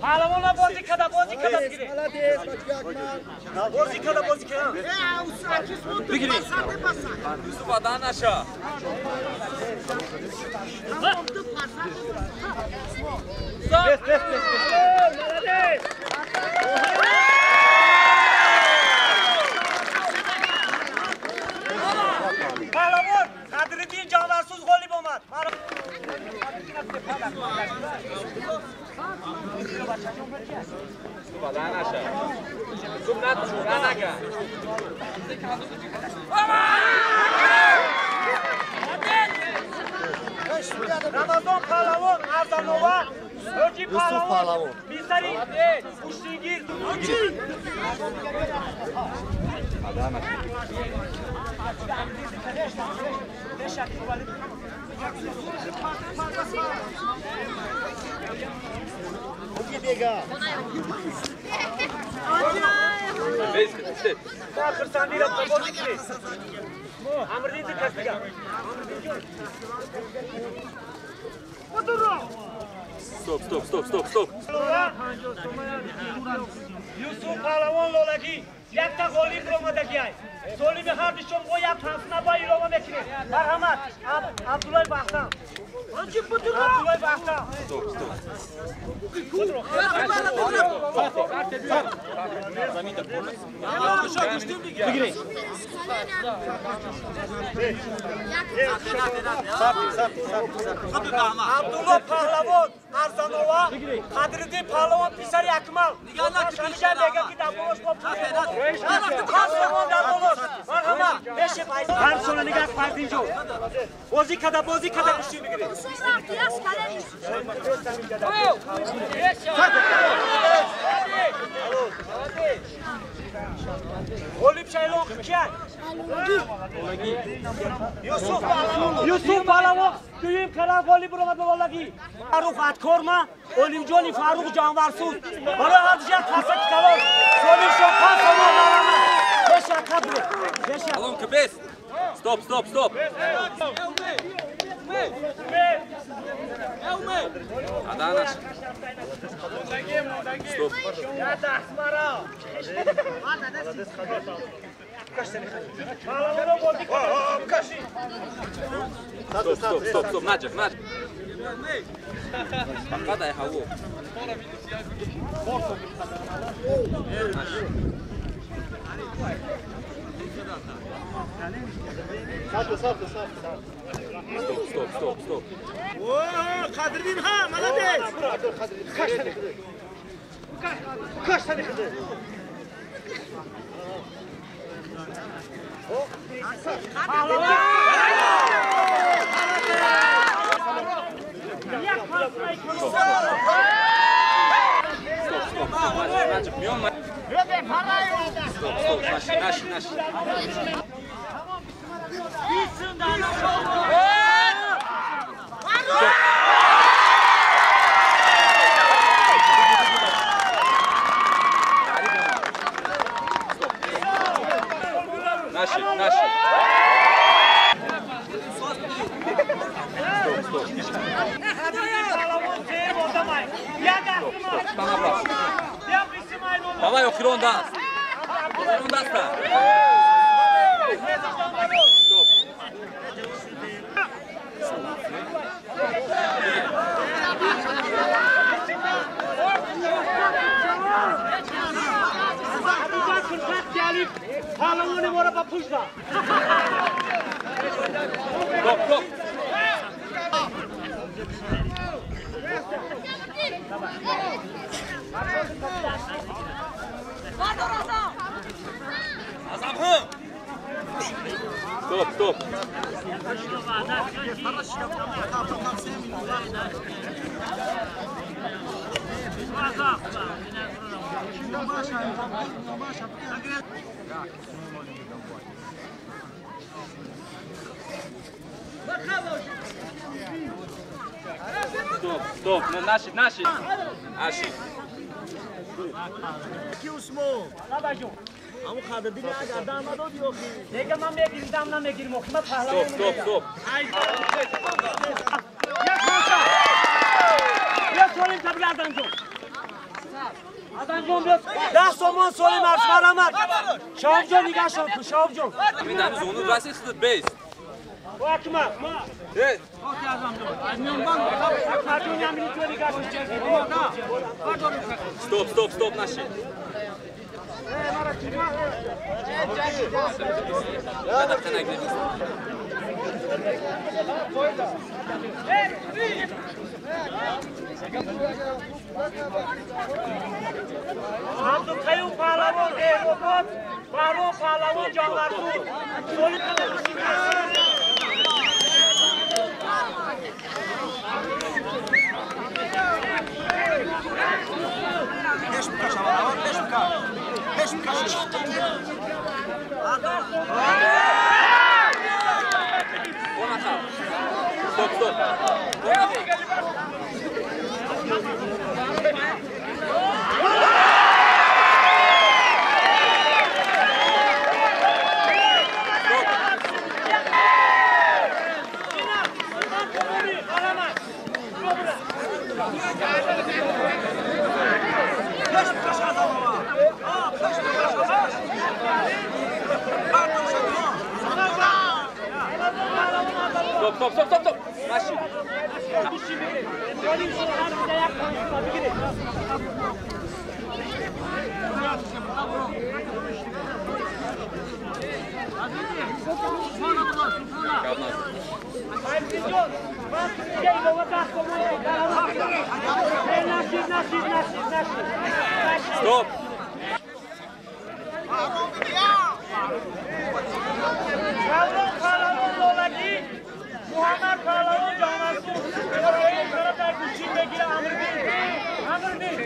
Паҳлавона бозӣ када, бозӣ када бигиред. Бозӣ када, бозӣ када. Бигиред. Юсуф адан наша. Бес, бес, бес, бес. Молодец! Паҳлавон Қадриддин Ҷонварсӯз ғолиб омад. Рамазон паҳлавон Арзанова, Ҳоҷи паҳлавон писари гӯштингир. Стоп, стоп, стоп, стоп, стоп. Юсуф паҳлавон Лолагӣ якта ғолиб омадагиай. Солими ҳардушон бо як ҳафтнаба илова мекунем. Марҳамат, Абдуллои Бахтам. Абдуллои Бахтам. Стоп, стоп. Абдулло паҳлавон Арзанова, Қадриддин паҳлавон писари Акмал. Шамиҷа мега ки дар болош бо паҳлавон дар болош. Марҳамат, беши ҳар сола нигах Фардинҷо. Бозӣ када, бозӣ када гӯштӣ бигиред. Ғолиб шайлон кияй? Юсуф паҳлавон. Юсуф паҳлавон дуюм карар ғолиб омад ба Лолагӣ. Фаррух Аткорма, Олимҷони Фаррух Ҷонварсӯз. Барои ҳардуш як қарсаки калон. Солимшон 5 сомон марҳамат. Беша қабр. Беша. Алонка бес. Стоп, стоп, стоп. Аданаш. Стоп. Стоп, стоп, стоп, стоп. Наҷак, наҷак. Фақат ай ҳаво. Стоп, стоп, стоп, стоп. Қадриддин ха, молодец. Стоп, стоп, стоп. Миён. Стоп, стоп, наши, наши, наши. Наши, наши. Стоп, стоп. Стоп, стоп. Давай, охирон даст. Охирон даста. Стоп. Паҳлавони моро ба пушт дад. Стоп, стоп. Стоп, стоп. Стоп, стоп, ну наши, наши. Наши. Стоп, стоп, стоп. Я солим табли Арзанҷон. Азамҷон биё 10 сомон солим арз марҳамат. Шаҳобҷон нигаҳшон кун, Шаҳобҷон. Ҳамин дар зону расид худат бейст. Акмал. Стоп, стоп, стоп, наши. Абдулқаюм паҳлавон Эҳробод, Баҳром паҳлавон Ҷонварзур. Стоп, стоп. Стоп, стоп, стоп, стоп, стоп. Маши. Стоп. Муҳаммад паҳлавон Ҷонварзур. Дар гӯшин бегира Амрбин. Амрбин.